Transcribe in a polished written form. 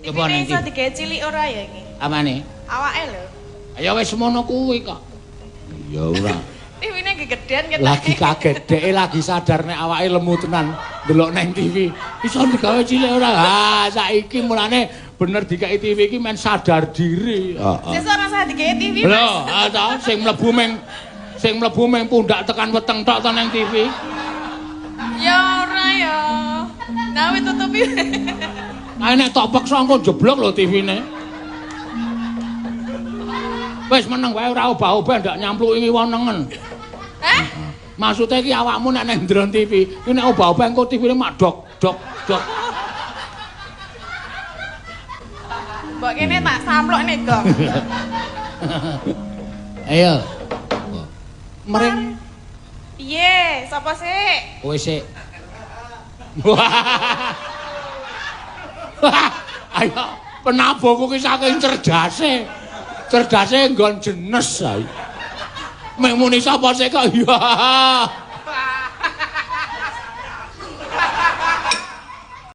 Coba TV ning iso digawe cilik ora ya iki? Amane? Awake lho. Ya wis semono kuwi kok. Ya ora. TV-ne gegedean ketok. Lagi kaget, dheke lagi sadar nek awake lemu tenan ndelok neng TV. Iso digawe cilik ora? Ha, saiki mulane bener dikeki TV iki men sadar diri. Heeh. Sesuk ora usah digawe TV, Mas. Lho, ah ta sing mlebu meng pundak tekan weteng tok to neng TV. Ya ora ya. Nah, wis tutupi. Kae nek tok peksa engko jeblok lho TV-ne. Wis meneng wae ora obah-obah ndak nyampluki wenengen. Hah? Maksudnya iki awakmu nek nang ndron TV, iki nek obah-obah engko TV-ne mak dok dok dok. Mbok kene tak samplok nek gong. Ayo. Mering Piye? Sapa sik? Kowe sik. Wah. Ayo penabuhku ki saking cerdase. Cerdase nggon jenes ae. Mek muni sapa sik kok ya.